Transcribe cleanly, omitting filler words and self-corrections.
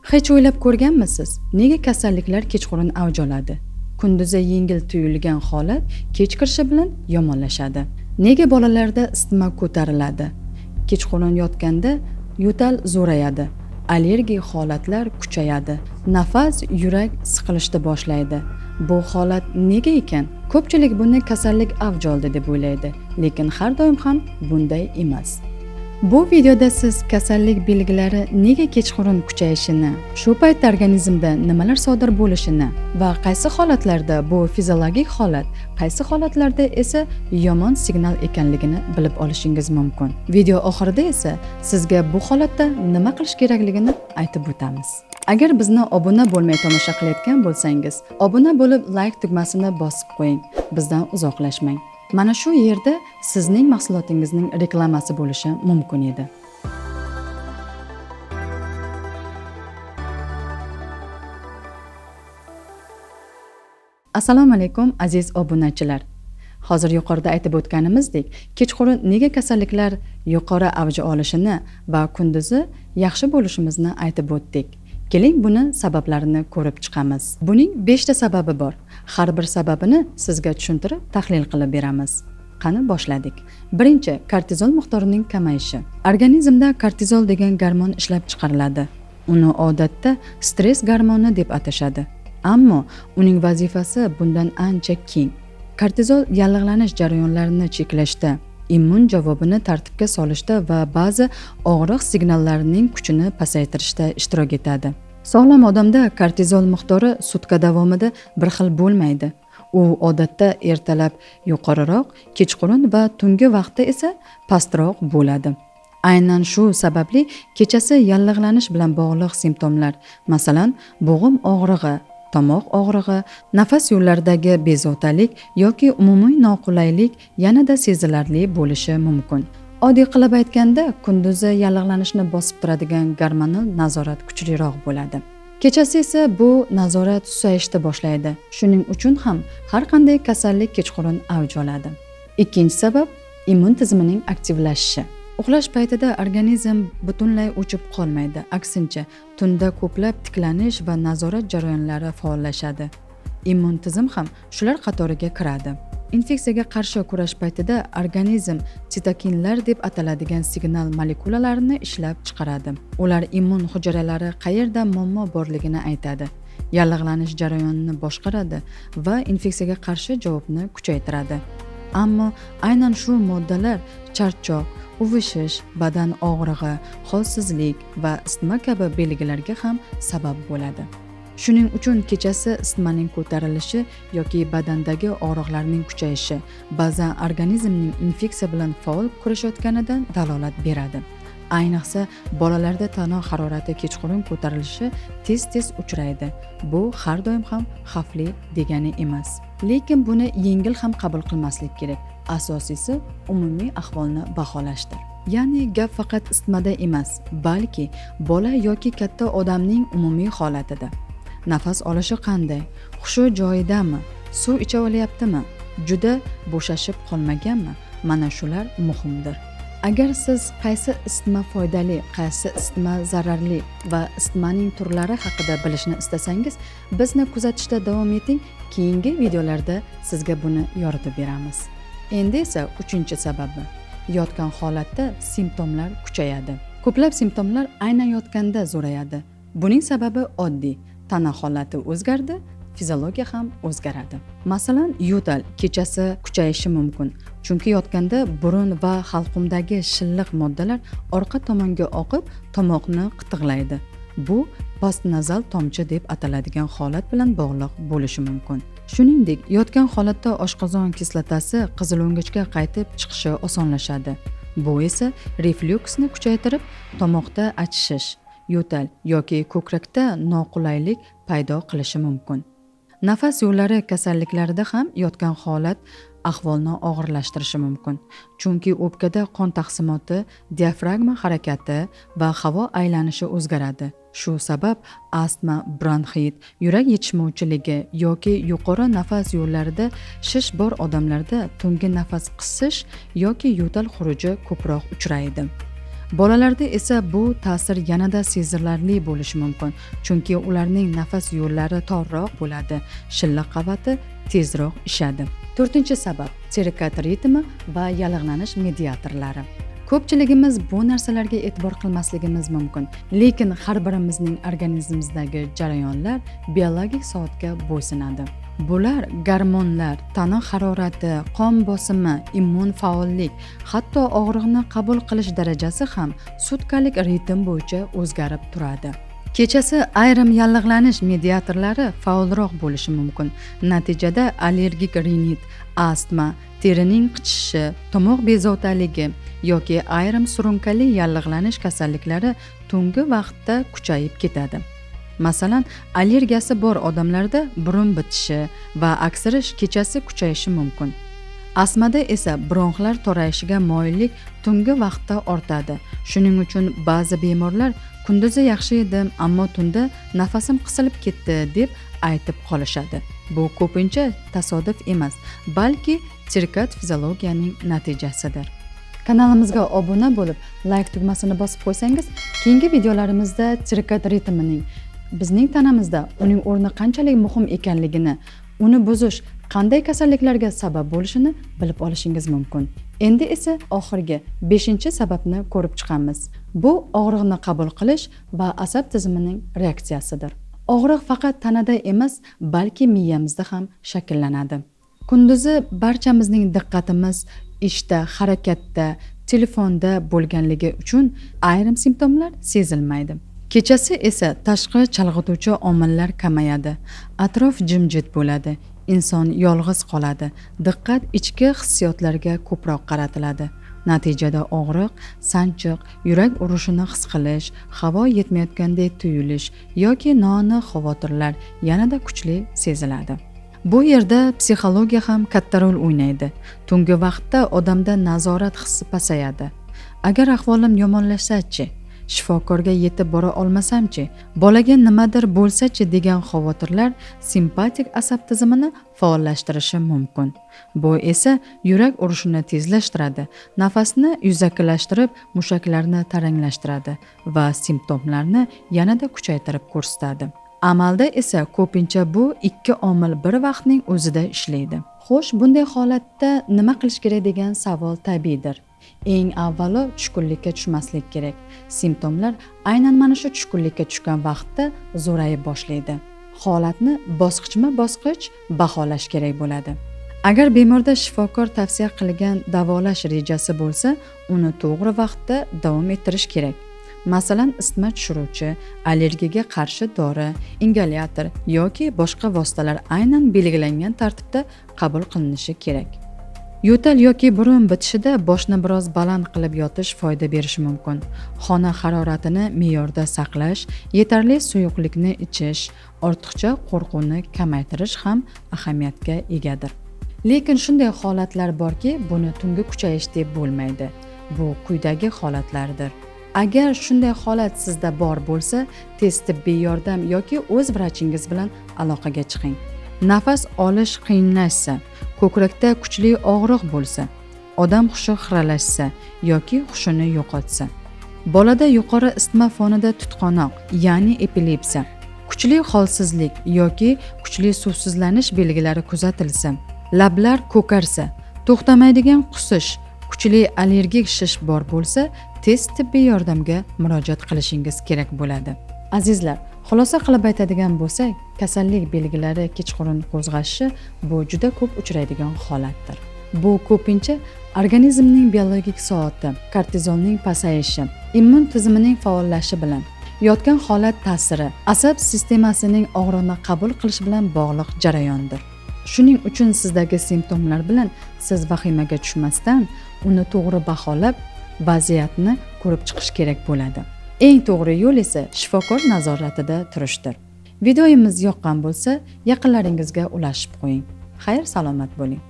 Hech o'ylab ko'rganmisiz, nega kasalliklar kechqurun avj oladi? Kunduzi yengil tuyulgan holat kech kirishi bilan yomonlashadi. Nega bolalarda isitma ko'tariladi? Kechqurun yotganda yo'tal zo'rayadi, allergik holatlar kuchayadi, nafas, yurak siqilishni boshlaydi. Bu holat nega ekan? Ko'pchilik buni kasallik avj oldi deb o'ylaydi, lekin har doim ham bunday emas. Bu videoda siz kasallik belgilari nega kechqurun kuchayishini, shu paytda organizmda nimalar sodir bo'lishini va qaysi holatlarda bu fiziologik holat, qaysi holatlarda esa yomon signal ekanligini bilib olishingiz mumkin. Video oxirida esa sizga bu holatda nima qilish kerakligini aytib o'tamiz. Agar bizni obuna bo'lmay tomosha qilayotgan bo'lsangiz, obuna bo'lib like tugmasini bosib qo'ying. Bizdan uzoqlashmang. Mana shu yerda sizning mahsulotingizning reklamasi bo'lishi mumkin edi. Assalomu alaykum aziz obunachilar. Hozir yuqorida aytib o'tganimizdek, kechqurun nega kasalliklar yuqori avj olishini va kunduzi yaxshi bo'lishimizni aytib o'tdik. Keling buni sabablarini ko'rib chiqamiz. Buning 5 ta sababi bor. Har bir sababini sizga tushuntirib, tahlil qilib beramiz. Qani boshladik. Birinchi, kortizol miqdorining kamayishi. Organizmda kortizol degan gormon ishlab chiqariladi. Uni odatda stress gormoni deb atashadi. Ammo uning vazifasi bundan ancha keng. Kortizol yallig'lanish jarayonlarini cheklashda, immun javobini tartibga solishda va ba'zi og'riq signallarining kuchini pasaytirishda ishtirok etadi. Sog'lom odamda kortizol miqdori sutka davomida bir xil bo'lmaydi. U odatda ertalab yuqoriroq, kechqurun va tungi vaqtda esa pastroq bo'ladi. Aynan shu sababli kechasi yallig'lanish bilan bog'liq simptomlar, masalan, bo'g'im og'rig'i, tomoq og'rig'i, nafas yo'llaridagi bezovtalik yoki umumiy noqulaylik yanada sezilarli bo'lishi mumkin. Oddiy qilib aytganda, kunduzi yallig'lanishni bosib turadigan gormonal nazorat kuchliroq bo'ladi. Kechasi esa bu nazorat susayishni boshlaydi. Shuning uchun ham har qanday kasallik kechqurun avj oladi. Ikkinchi sabab immun tizimining aktivlashishi. Uxlash paytida organizm butunlay o'chib qolmaydi. Aksincha, tunda ko'plab tiklanish va nazorat jarayonlari faollashadi. Immun tizim ham shular qatoriga kiradi. Infeksiyaga qarshi kurash paytida organizm sitokinlar deb ataladigan signal molekulalarini ishlab chiqaradi. Ular immun hujayralari qayerda muammo borligini aytadi, yallig'lanish jarayonini boshqaradi va infeksiyaga qarshi javobni kuchaytiradi. Ammo aynan shu moddalar charchoq, uvishish, badan og'rig'i, holsizlik va isitma kabi belgilarga ham sabab bo'ladi. Shuning uchun kechasi isitmaning ko'tarilishi yoki badandagi og'riqlarning kuchayishi ba'zan organizmning infeksiya bilan faol kurashayotganidan dalolat beradi. Ayniqsa, bolalarda tana harorati kechqurun ko'tarilishi tez-tez uchraydi. Bu har doim ham xavfli degani emas. Lekin buni yengil ham qabul qilmaslik kerak. Asosiysi umumiy ahvolni baholashdir. Ya'ni gap faqat isitmada emas, balki bola yoki katta odamning umumiy holatida. Nafas olishi qanday? Hushi joyidami? Suv icha olyaptimi? Juda bo'shashib qolmaganmi? Mana shular muhimdir. Agar siz qaysi isitma foydali, qaysi isitma zararli va isitmaning turlari haqida bilishni istasangiz, bizni kuzatishda davom eting. Keyingi videolarda sizga buni yoritib beramiz. Endi esa uchinchi sababi. Yotgan holatda simptomlar kuchayadi. Ko'plab simptomlar aynan yotganda zo'rayadi. Buning sababi oddiy. Tana holati o'zgardi, fiziologiya ham o'zgaradi. Masalan, yo'tal kechasi kuchayishi mumkin. Chunki yotganda burun va halqumdagi shilliq moddalar orqa tomonga oqib, tomoqni qitiqlaydi. Bu postnazal tomchi deb ataladigan holat bilan bog'liq bo'lishi mumkin. Shuningdek, yotgan holatda oshqozon kislotasi qizilo'ngachga qaytib chiqishi osonlashadi. Bu esa reflyuksni kuchaytirib, tomoqda achishish, yo'tal yoki ko'krakda noqulaylik paydo qilishi mumkin. Nafas yo'llari kasalliklarida ham yotgan holat ahvolni og'irlashtirishi mumkin. Chunki o'pkada qon taqsimoti, diafragma harakati va havo aylanishi o'zgaradi. Shu sabab astma, bronxit, yurak yetishmovchiligi yoki yuqori nafas yo'llarida shish bor odamlarda tungi nafas qisish yoki yo'tal xuruji ko'proq uchraydi. Bolalarda esa bu ta'sir yanada sezilarli bo'lishi mumkin, chunki ularning nafas yo'llari torroq bo'ladi, shilla qavati tezroq ishadi. To'rtinchi sabab sirkad ritmi va yallig'lanish mediatorlari. Ko'pchiligimiz bu narsalarga e'tibor qilmasligimiz mumkin, lekin har birimizning organizmimizdagi jarayonlar biologik soatga bo'ysunadi. Bular gormonlar, tana harorati, qon bosimi, immun faollik, hatto og'riqni qabul qilish darajasi ham sutkalik ritm bo'yicha o'zgarib turadi. Kechasi ayrim yallig'lanish mediatorlari faolroq bo'lishi mumkin. Natijada allergik rinit, astma, terining qichishishi, tomoq bezovtaligi yoki ayrim surunkali yallig'lanish kasalliklari tungi vaqtda kuchayib ketadi. Masalan, allergiyasi bor odamlarda burun bitishi va aksirish kechasi kuchayishi mumkin. Astmada esa bronxlar torayishiga moyillik tungi vaqtda ortadi. Shuning uchun ba'zi bemorlar kunduzi yaxshi edim, ammo tunda nafasim qisilib ketdi deb aytib qolishadi. Bu ko'pincha tasodif emas, balki sirkad fiziologiyaning natijasidir. Kanalimizga obuna bo'lib, like tugmasini bosib qo'ysangiz, keyingi videolarimizda sirkad ritmining bizning tanamizda uning o'rni qanchalik muhim ekanligini, uni buzish qanday kasalliklarga sabab bo'lishini bilib olishingiz mumkin. Endi esa oxirgi 5-sababni ko'rib chiqamiz. Bu og'riqni qabul qilish va asab tizimining reaksiyasidir. Og'riq faqat tanada emas, balki miyamizda ham shakllanadi. Kunduzi barchamizning diqqatimiz ishda, harakatda, telefonda bo'lganligi uchun ayrim simptomlar sezilmaydi. Kechasi esa tashqi chalg'ituvchi omillar kamayadi. Atrof jimjit bo'ladi. Inson yolg'iz qoladi. Diqqat ichki hissiyotlarga ko'proq qaratiladi. Natijada og'riq, sanchiq, yurak urishini his qilish, havo yetmayotgandek tuyulish yoki noaniq xavotirlar yanada kuchli seziladi. Bu yerda psixologiya ham katta rol o'ynaydi. Tungi vaqtda odamda nazorat hissi pasayadi. Agar ahvolim yomonlashsa-chi, shifokorga yetib bora olmasam-chi, bolaga nimadir bo'lsa-chi degan xavotirlar simpatik asab tizimini faollashtirishi mumkin. Bu esa yurak urishini tezlashtiradi, nafasni yuzakilashtirib, mushaklarni taranglashtiradi va simptomlarni yanada kuchaytirib ko'rsatadi. Amalda esa ko'pincha bu ikki omil bir vaqtning o'zida ishlaydi. Xo'sh, bunday holatda nima qilish kerak degan savol tabiiydir. Eng avvalo tushkunlikka tushmaslik kerak. Simptomlar aynan mana shu tushkunlikka tushgan vaqtda zo'rayib boshlaydi. Holatni bosqichma-bosqich baholash kerak bo'ladi. Agar bemorda shifokor tavsiya qilgan davolash rejasi bo'lsa, uni to'g'ri vaqtda davom ettirish kerak. Masalan, isitma tushiruvchi, allergiyaga qarshi dori, ingalyator yoki boshqa vositalar aynan belgilangan tartibda qabul qilinishi kerak. Yo'tal yoki burun bitishida boshni biroz baland qilib yotish foyda berishi mumkin. Xona haroratini me'yorda saqlash, yetarli suyuqlikni ichish, ortiqcha qo'rquvni kamaytirish ham ahamiyatga egadir. Lekin shunday holatlar borki, buni tungi kuchayish deb bo'lmaydi. Bu quyidagi holatlardir. Agar shunday holat sizda bor bo'lsa, tez tibbiy yordam yoki o'z vrachingiz bilan aloqaga chiqing. Nafas olish qiyinlashsa, ko'krakda kuchli og'riq bo'lsa, odam hushi xiralashsa yoki hushini yo'qotsa, bolada yuqori isitma fonida tutqanoq, ya'ni epilepsiya, kuchli holsizlik yoki kuchli suvsizlanish belgilari kuzatilsa, lablar ko'karsa, to'xtamaydigan qusish, kuchli allergik shish bor bo'lsa, tez tibbiy yordamga murojaat qilishingiz kerak bo'ladi. Azizlar, xulosa qilib aytadigan bo'lsak, kasallik belgilari kechqurun qo'zg'ashi bu juda ko'p uchraydigan holatdir. Bu ko'pincha organizmning biologik soati, kortizolning pasayishi, immun tizimining faollashi bilan, yotgan holat ta'siri, asab sistemasining og'riqni qabul qilish bilan bog'liq jarayondir. Shuning uchun sizdagi simptomlar bilan siz vahimaga tushmasdan, uni to'g'ri baholab, vaziyatni ko'rib chiqish kerak bo'ladi. Eng to'g'ri yo'l esa shifokor nazoratida turishdir. Videomiz yoqqan bo'lsa, yaqinlaringizga ulashib qo'ying. Xayr, salomat bo'ling.